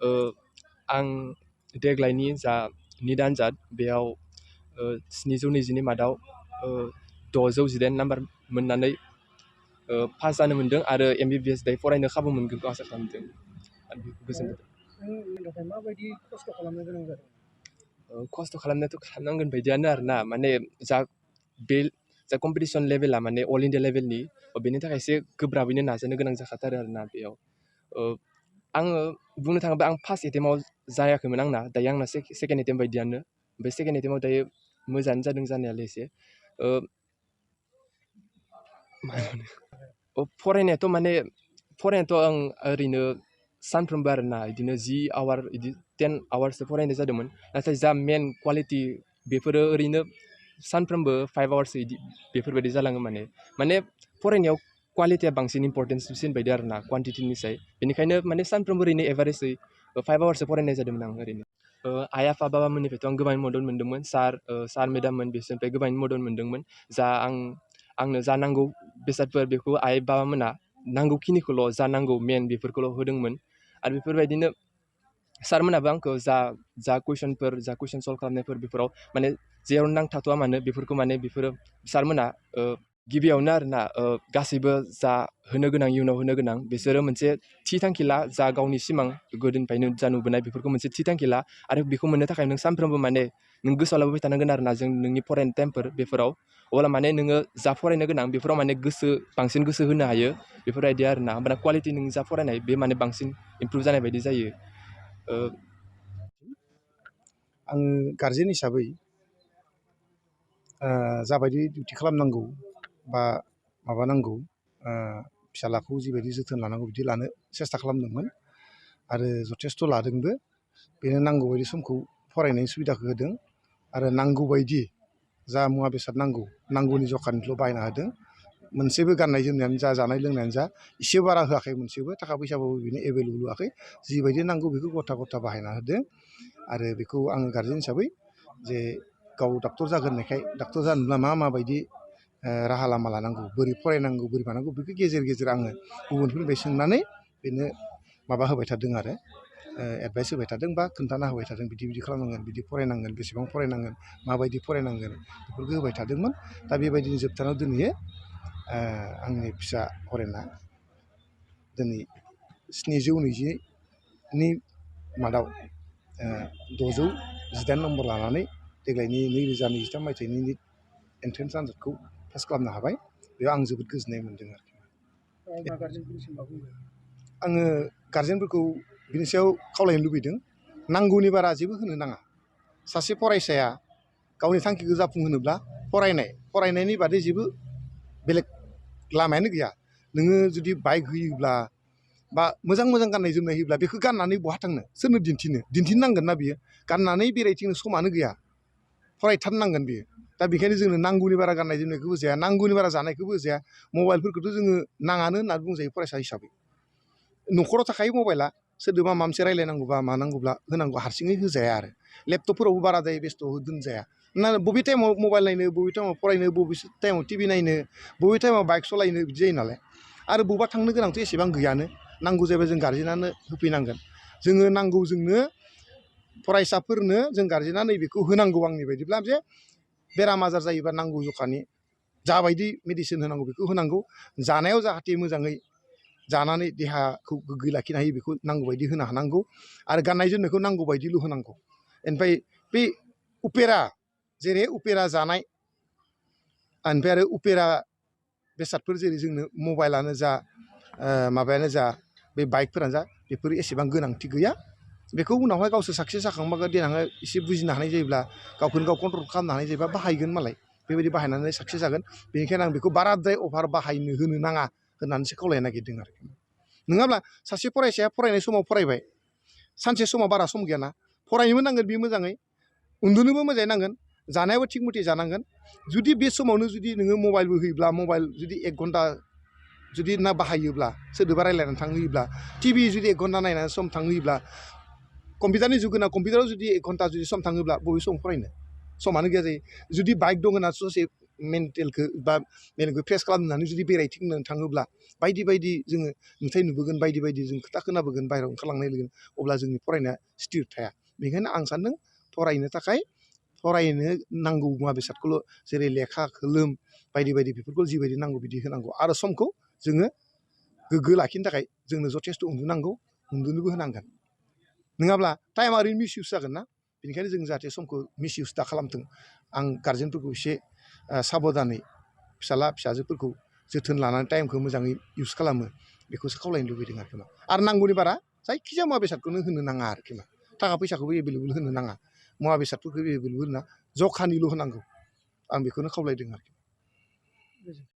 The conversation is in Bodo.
आं देग्लायनि जा NEET आनजाद बेयाव 720नि मादाव 618 नाम्बार मोननानै पास जानो मोन्दों आरो MBBS दायो फरायनो खाबु मोनगोनखौ आसा खालामदों आरो गोजोनदों। माबायदि खस्थ' खालामनो गोनां जादों? खस्थ' खालामनायाथ' खालामनांगोन बायदियानो आरोना माने जा कम्पिटिसन लेभेला माने अल इन्डिया लेभेलनि बेनि थाखाय एसे गोब्राबैनो नाजानो गोनां जाखाथारो आरोना बेयाव आङो बुंनो थाङोब्ला आं फार्स्ट एटेम्पआव जायाखैमोन आंना दायो आंना सेकेन्ड एटेम्प बायदियानो ओमफ्राय सेकेन्ड एटेम्पआव दायो मोजाङानो जादों जानायालाय एसे फरायनायाथ' आं ओरैनो सानफ्रोमबो आरोना बिदिनो 10 आवार बिदि 10 आवारसो फरायनाय जादोंमोन नाथाय जा मेन क्वालिटि बेफोरो ओरैनो सानफ्रोमबो 5 आवारसो बिदि बेफोरबायदि जालाङो माने फरायनायाव क्वालिटिया बांसिन इम्परटेन्ससिन बायदि आरोना क्वान्टिटिनिसाय बेनिखायनो माने सानफ्रोमबो ओरैनो एभारेजै 5 आवारसो फरायनाय जादोंमोन आं ओरैनो आइ आफा बाबामोननिफ्रायथ' आं गोबां मदद मोन्दोंमोन सार मेडाममोन बिसोरनिफ्राय गोबां मदद मोन्दोंमोन आंनो जा नांगौ बेसादफोर बेखौ आइ बाबामोना नांगौखिनिखौल' जा नांगौ मेन बेफोरखौल' होदोंमोन आरो बेफोरबायदिनो सारमोनाबो आंखौ जा कुइसन सल्भ खालामनायफोर बेफोराव माने जेराव नांथाथ'आ मानो बेफोरखौ माने बेफोरो सारमोना गिबियावनो आरोना गासैबो जा होनो गोनां इयुनाव होनो गोनां बिसोरो मोनसे थि थांखि ला जा गावनि सिमां गोदोनिफ्रायनो जा नुबोनाय बेफोरखौ मोनसे थि थांखि ला आरो बेखौ मोननो थाखाय नों सानफ्रोमबो माने नों गोसोआव लाबोबाय थानांगोन आरोना जों नोंनि फरायनाय टाइमफोर बेफोराव अब्ला माने नोङो जा फरायनो गोनां बेफोराव माने बांसिन गोसो होनो हायो बेफोरबायदि आरोना होमबाना क्वालिटि नों जा फरायनाय बे माने बांसिन इमप्रुभ जानाय बायदि जायो। आं गार्जेन हिसाबै जाबायदि डिउटि खालामनांगौ बा माबानांगौ फिसालाखौ जिबायदि जोथोन लानांगौ बिदि लानो सेस्था खालामदोंमोन आरो जथेस्थ' लादोंबो बेनो नांगौ बायदि समखौ फरायनायनि सुबिदाखौ होदों आरो नांगौ बायदि जा मुवा बेसाद नांगौनि जखानिल' बायना होदों मोनसेबो गाननाय जोमनायानो जा जानाय लोंनायानो जा एसे बारा होआखै मोनसेबो थाखा फैसाबाबो बेनो एभेलेबल होआखै जिबायदि नांगौ बेखौ गथा बाहायना होदों आरो बेखौ आङो गार्जेन हिसाबै जे गाव डक्टर जागोननायखाय डक्टर जानोब्ला माबायदि राहा लामा लानांगौ बोरै फरायनांगौ बोरै मानांगौ बेखौ गेजेर आङो गुबुनफोरनिफ्राय सोंनानै बेनो माबा होबाय थादों आरो एडभाइस होबाय थादों बा खोन्थाना होबाय थादों बिदि खालामनांगोन बिदि फरायनांगोन बेसेबां फरायनांगोन माबायदि फरायनांगोन बेफोरखौ होबाय थादोंमोन दा बेबायदिनो जोबथारनायाव दिनै आंनि फिसा हरेना दिनै 720नि मादाव 618 नम्बर लानानै देग्लायनि 2023 मायथाइनि NEET एन्ट्रेन्स आनजादखौ पास खालामनो हाबाय बेयाव आं जोबोद गोजोननाय मोन्दों आरोखि। आङो गार्जेनफोरखौ बिनि सायाव खावलायनो लुबैदों नांगौनि बारा जेबो होनो नाङा सासे फरायसाया गावनि थांखिखौ जाफुंहोनोब्ला फरायनायनि बादै जेबो बेलेग लामायानो गैया नोङो जुदि बाइक होयोब्ला बा मोजां गाननाय जोमनाय होयोब्ला बेखौ गाननानै बहा थांनो सोरनो दिन्थिनांगोन ना बियो गाननानै बेरायथिंनो समानो गैया फरायथारनांगोन बियो दा बेखायनो जोंनो नांगौनि बारा गाननाय जोमनायखौबो जाया नांगौनि बारा जानायखौबो जाया मबाइलफोरखौथ' जोङो नाङानो होननानै बुंजायो फरायसा हिसाबै न'खराव थाखायो मबाइला सोरदोबा माबा मोनसे रायलायनांगौबा मानांगौब्ला होनांगौ हारसिङै होजाया आरो लेपटपफोरावबो बाराद्राय बेस्थ' दोनजाया ना बबे टाइमाव मबाइल नायनो बबे टाइमाव फरायनो बबे टाइमाव टिभि नायनो बबे टाइमाव बाइक सालायनो बिदि जायो नालाय आरो बबेबा थांनो गोनांथ' एसेबां गैयानो नांगौ जायोबा जों गार्जेनानो होफैनांगोन जोङो नांगौ जोंनो फरायसाफोरनो जों गार्जेना नैबेखौ होनांगौ आंनि बायदिब्ला जे बेराम आजार जायोबा नांगौ जखानि जाबायदि मेडिसिन होनांगौ बेखौ होनांगौ जानायाव जाहाथे मोजाङै जानानै देहाखौ गोग्गोयै लाखिनो हायो बेखौ नांगौ बायदि होनो हानांगौ आरो गाननाय जोमनायखौ नांगौ बायदिल' होनांगौ ओमफ्राय बे उपेरा जानाय ओमफ्राय आरो उपेरा बेसादफोर जेरै जोंनो मबाइलानो जा माबायानो जा बे बाइकफोरानो जा बेफोर एसेबां गोनांथि गैया बेखौ उनावहाय गावसोर साक्सेस जाखांबा देनाङै एसे बुजिनो हानाय जायोब्ला गावखौनो गाव कन्ट्रल खालामनो हानाय जायोबा बाहायगोन मालाय बेबायदि बाहायनानै साक्सेस जागोन बेनिखायनो आं बेखौ बाराद्राय अभार बाहायनो होनो नाङा होननानैसो खावलायनो नागिरदों आरोखि नङाब्ला सासे फरायसाया फरायनाय समाव फरायबाय सानसे समाव बारा सम गैयाना फरायनोबो नांगोन बियो मोजाङै उन्दुनोबो मोजाङै नांगोन जानायाबो थिग मथे जानांगोन जुदि बे समावनो जुदि नोङो मबाइलबो होयोब्ला मबाइल जुदि 1 घन्टा जुदि ना बाहायोब्ला सोरदोबा रायलायनानै थांहोयोब्ला टिभि जुदि 1 घन्टा नायनानै सम थांहोयोब्ला कम्पिउटारनि जुग होना कम्पिउटाराव जुदि 1 घन्टा जुदि सम थाङोब्ला बबे सम फरायनो समानो गैया जायो जुदि बाइक दं होनना ससे मेन्टेलखौ बा मेलेमखौ फ्रेस खालामनानै जुदि बेरायथिंनो थाङोब्ला बायदि बायदि जोङो नुथाय नुबोगोन बायदि बायदि जों खोथा खोनाबोगोन बाहेरायाव ओंखारलांनाय लोगो अब्ला जोंनि फरायनाया स्थिर थाया बेनिखायनो आं सानदों फरायनो थाखाय फरायनो नांगौ मुवा बेसादखौल' जेरै लेखा खोलोम बायदि बायदि बेफोरखौ जिबायदि नांगौ बिदि होनांगौ आरो समखौ जोङो गोग्गो लाखिनो थाखाय जोंनो जथेस्थ' उन्दुनांगौ उन्दुनोबो होनांगोन नङाब्ला टाइमा ओरैनो मिसइउस जागोन ना बेनिखायनो जों जाहाथे समखौ मिसइउस दा खालामथों आं गार्जेनफोरखौ एसे साबधानै फिसाला फिसाजोफोरखौ जोथोन लानानै टाइमखौ मोजाङै इउस खालामो बेखौसो खावलायनो लुबैदों आरोखि मा आरो नांगौनि बारा जायखिजाया मुवा बेसादखौनो होनो नाङा आरोखि मा थाखा फैसाखौबो एभेलेबल होनो नाङा मुवा बेसादफोरखौ एभेलेबल होना जखानिल' होनांगौ आं बेखौनो खावलायदों आरोखि